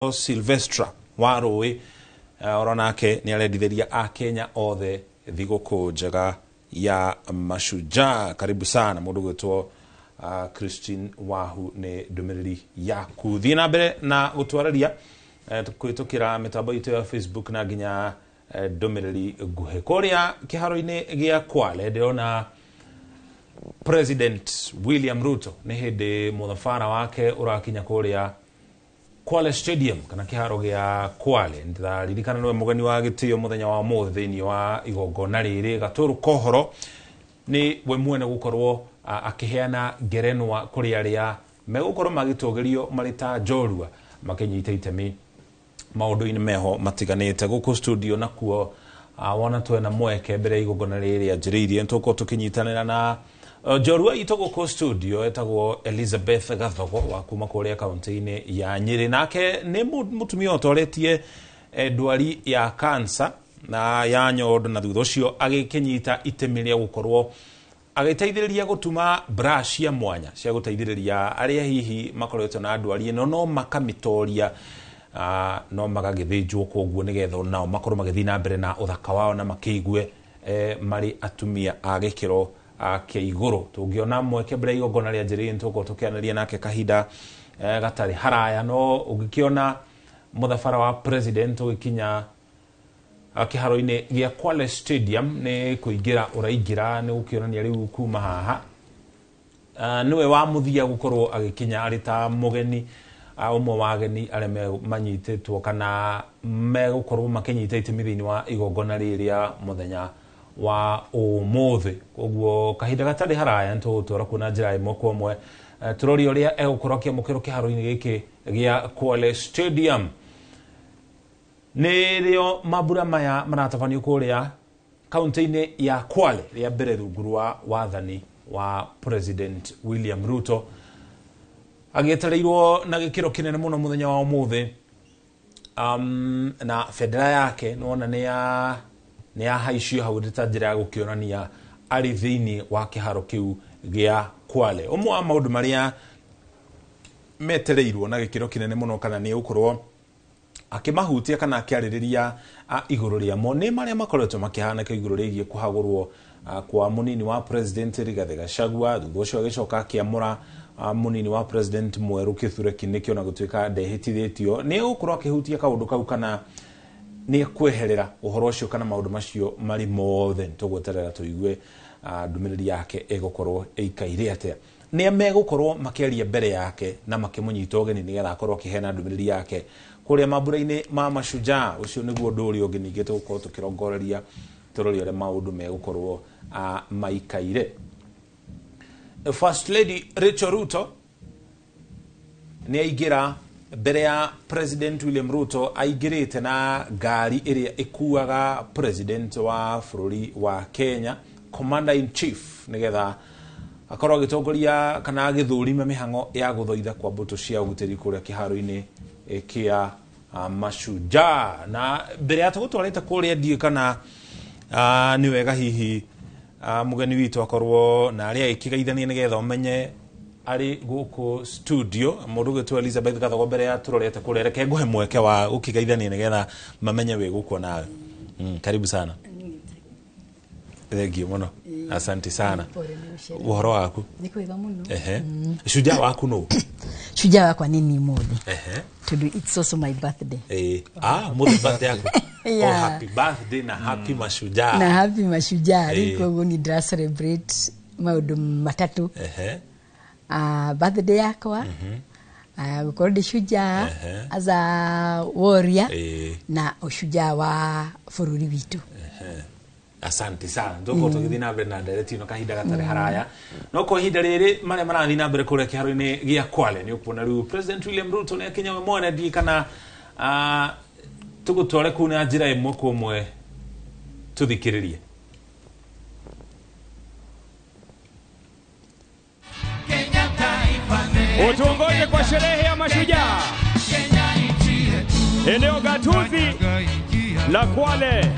Silvestra wa Rũĩ oronake nĩ arendithĩria akenya othe thigũkũ njega ya Mashujaa. Karibu sana mũndũ gwĩtwo Christine Wahu, nĩ ndũmĩrĩri yaku. Thiĩ na mbere na gũtwarĩria kũhĩtũkĩra mĩtambo itũ ya Facebook na nginya ndũmĩrĩri nguhĩ. Kũrĩa kĩharo-inĩ gĩa Kwale ndĩrona President William Ruto nĩ hĩndĩ mũthabara wake ũrakinya kũrĩa Kwale Stadium kana kĩharo gĩa Kwale. Ndĩraririkana nĩwe mũgeni wa gĩtĩo mũthenya wa ũmũthĩ thĩinĩ wa igongona rĩrĩ. Gatũrũ kohoro nĩ we mwene gũkorwo akĩheana ngerenwa kũrĩ arĩa megũkorwo magĩtũgĩrio marĩ ta njorua makĩnyita itemi maũndũ-inĩ meho matiganĩte. Gũkũ studio nakuo wona twena mweke mbere ya igongona rĩrĩ rĩanjĩrĩirie nĩtũgũkorwo tũkĩnyitanĩra na njorua itũ gũkũ studio etagwo Elizabeth Gathogo wa kuma kũrĩa kaunti-inĩ ya Nyĩrĩ. Nake nĩ mũtumia ũtoretie ndwari ya cancer na ya nyondo, na thutha ũcio agĩkĩnyita itemi rĩa gũkorwo agĩteithĩrĩria gũtuma bra cia mwanya cia gũteithĩrĩria arĩa hihi makoretwo na ndwari ĩno no makamĩtoria, no magagĩthĩnjwo koguo nĩgetha nao makorwo magĩthiĩ na mbere na ũthaka wao na makĩigue marĩ atumia a gĩkĩro kĩa igũrũ. Tũngĩona mweke mbere ya igongona rĩanjĩrĩirie nĩtũgũkorwo tũkĩaranĩria nake kahinda gatarĩ haraya, no ũngĩkĩona mũthabara wa president ũgĩkinya kĩharo-inĩ gĩa Kwale Stadium nĩ kũingĩra ũraingĩra, nĩ gũkĩonania rĩu kuma haha nĩwe wa mũthia gũkorwo agĩkinya arĩ ta mũgeni, ũmwe wa ageni arĩa manyitĩtwo kana megũkorwo makĩnyita itemi thĩinĩ wa igongona rĩrĩ rĩa mũthenya wa ũmũthĩ. Koguo kahinda gatarĩ haraya nĩtũgũtwara kuo na njĩra ĩmwe kwa ĩmwe, tũrore ũrĩa egũkorwo akĩamũkĩrwo kĩharo-inĩ gĩkĩ gĩa Kwale Stadium. Nĩrĩo mambura maya maratabanio kũrĩa kaunti-inĩ ya Kwale rĩa mbere rungu rwa wathani wa President William Ruto, agĩetereirwo na gĩkĩro kĩnene mũno mũthenya wa ũmũthĩ. Na bendera yake nĩwona nĩ yahaicio hau ta njĩra ya gũkĩonania arĩ thĩinĩ wa kĩharo kĩu gĩa Kwale. Ũmwe wa maũndũ marĩa metereirwo na gĩkĩro kĩnene mũno kana nĩ gũkorwo akĩmahutia kana akĩarĩrĩria igũrũ rĩamo nĩ marĩa makoretwo makĩhanĩka igũrũ rĩgiĩ kũhagũrwo kwa mũnini wa President Rigathĩ Gachagua, thutha ũcio agĩcoka akĩamũra mũnini wa President mwerũ Kithure Kindiki, ona gũtuĩka ndehĩtithĩtio. Nĩ egũkorwo akĩhutia kaũndũ kau kana nĩ ekweherera ũhoro ũcio kana maũndũ macio marĩ mothe? Nĩtũgweterera tũigue ndũmĩrĩri yake ĩgũkorwo ĩikaire atĩa. Nĩa megũkorwo makĩaria mbere yake na makĩmũnyita ũgeni nĩgetha akorwo akĩheana ndũmĩrĩri yake kũrĩa mambura-inĩ ma Mashujaa? Ũcio nĩguo ũndũ ũrĩa ũngĩ ningĩ tũgũkorwo tũkĩrongoreria tũrore ũrĩa maũndũ megũkorwo maikaire. First Lady Rachel Ruto nĩ aingĩra mbere ya President William Ruto, aingĩrĩte na ngari ĩrĩa ĩkuaga President wa bũrũri wa Kenya, Commander in Chief, nĩgetha akorwo agĩtongoria kana agĩthũrima mĩhang'o ya gũthoitha kwa mbũtũ cia ũgitĩri kũrĩa kĩharo-inĩ kĩa Mashujaa. Na mbere ya tũgũtwarĩte kũrĩa, ndiũĩ kana nĩ wega hihi mũgeni witũ akorwo na arĩa agĩkĩgeithania nĩgetha ũmenye arĩ gũkũ studio, mũndũ ũgwĩtwo Elizabeth Gathogo. Mbere ya tũrorete kũrĩa, reke ngũhe mweke wa gũkĩgeithania nĩgetha mamenye wĩ gũkũ nawe. Karibu sana. Thank you mũno, asante sana. Ũhoro waku? Nĩ kwega mũno. Ehe, shujaa waku nũ? Shujaa wakwa nĩ niĩ mũthĩ, tondũ it's also my birthday. Mũthĩ birthday yaku? Yeah. Oh, happy birthday na happy Mashujaa. Na happy Mashujaa. Rĩu koguo nĩ ndĩra celebrate maũndũ matatũ: birthday yakwa, gũkorwo ndĩ shujaa as a warrior, na ũshujaa wa bũrũri witũ. Asante sana. Tũgũkorwo tũgĩthiĩ na mbere na ndereti ĩno kahinda gatarĩ haraya, no kwa ihinda rĩrĩ marĩa marathiĩ na mbere kũrĩa kĩharo-inĩ gĩa Kwale nĩ ũkuona rĩu President William Ruto nĩ akinya we mwene. Ndiĩ kana tũgũtware kũu na njĩra ĩmwe kwa ĩmwe tũthikĩrĩrie. Utuongoze kwa sherehe ya Mashujaa, eneo gatuzi la Kwale.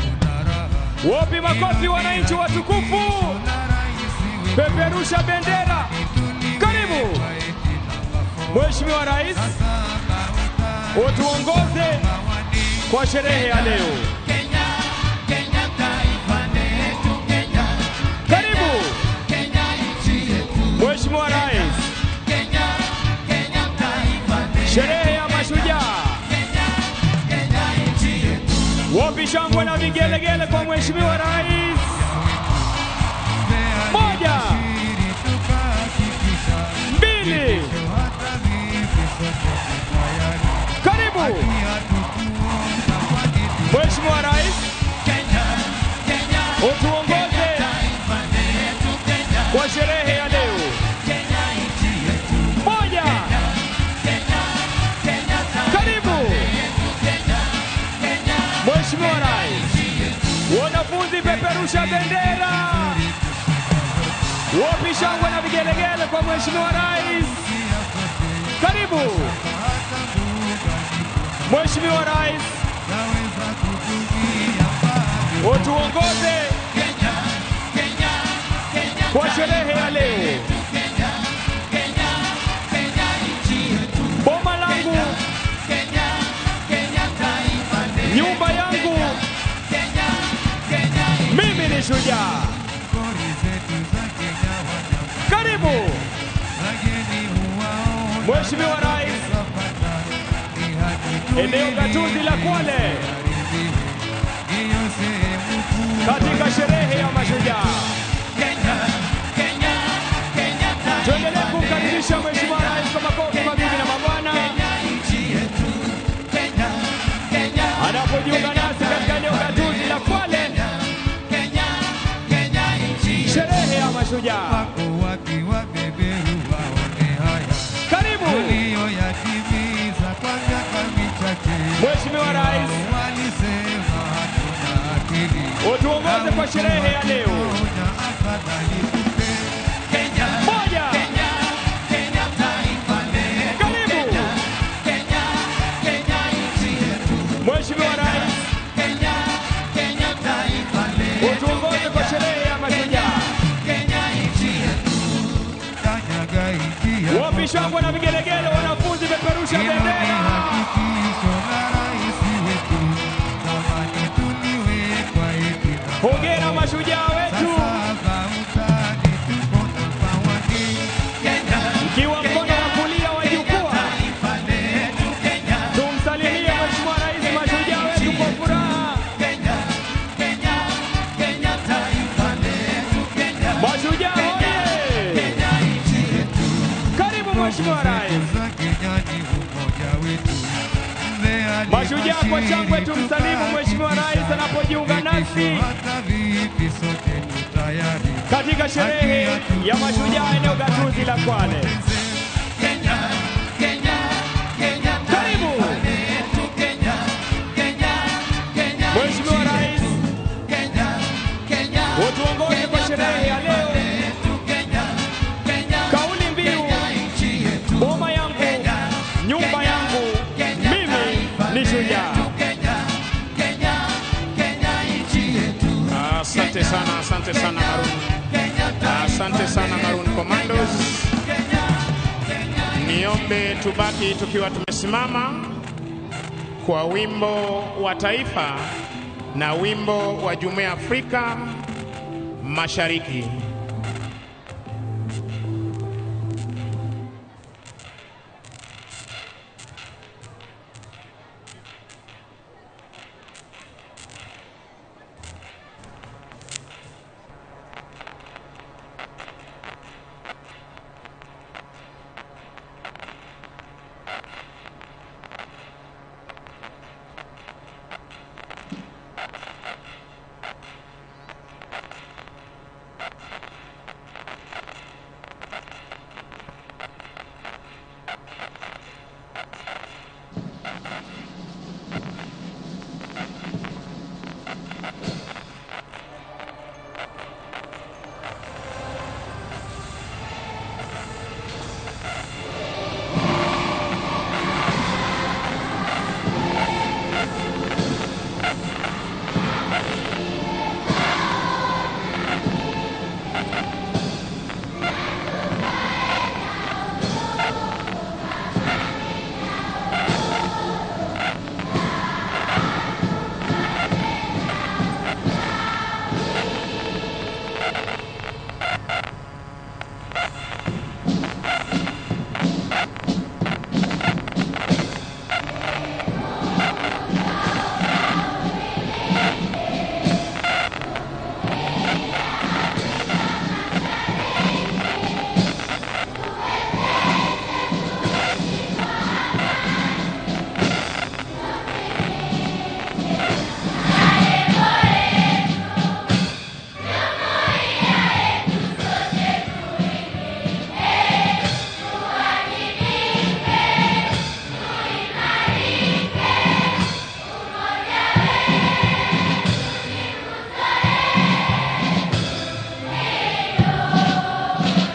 Wapi makofi wananchi watukufu? Peperusha bendera. Karibu Mheshimiwa Rais. Utuongoze kwa sherehe ya leo. Karibu Mheshimiwa Rais. Sherehe ya mashujaa. Wapi shangwe na vigelegele kwa Mheshimiwa Rais. 1, 2. Karibu Mheshimiwa Rais, utuongoze kwa sherehe ya leo. 1. Karibu Mheshimiwa Rais. Wanafunzi, peperusha bendera. Wapi shangwe na vigelegele kwa Mheshimiwa Rais. Karibu Mheshimiwa Rais, utuongoze kwa sherehe ya leo. Boma langu, nyumba yangu, mimi ni shujaa. Karibu Mheshimiwa Rais, eneo gatuzi la Kwale, katika sherehe ya mashujaa. Tuendelee kumkaribisha Mheshimiwa Rais kwa makofi, mabibi na mabwana, anapojiunga nasi katika eneo gatuzi la Kwale, sherehe ya mashujaa. Karibu Mheshimiwa Rais, utuongoze kwa sherehe ya leo. 1. Karibu Mheshimiwa Rais, utuongoze kwa sherehe ya mashujaa. Wapi shangwe na vigelegele, wanafunzi peperusha bendera. Hongera mashujaa wetu, mkiwa mkono wa kulia wa jukwaa, tumsalimie Mheshimiwa Rais, mashujaa wetu kwa furaha. Mashujaa hoye! Karibu Mheshimiwa Rais. Mashujaa kwa shangwe tumsalimu Mheshimiwa Rais anapojiunga nasi katika sherehe ya mashujaa eneo gatuzi la Kwale. Karibu Mheshimiwa Rais, utuongoze kwa sherehe ya leo. Kauli mbiu, boma yangu, nyumba yangu, mimi ni shujaa. Asante sana, asante sana Maroon. Asante sana Maroon Commandos. Niombe tubaki tukiwa tumesimama kwa wimbo wa taifa na wimbo wa Jumuiya ya Afrika Mashariki.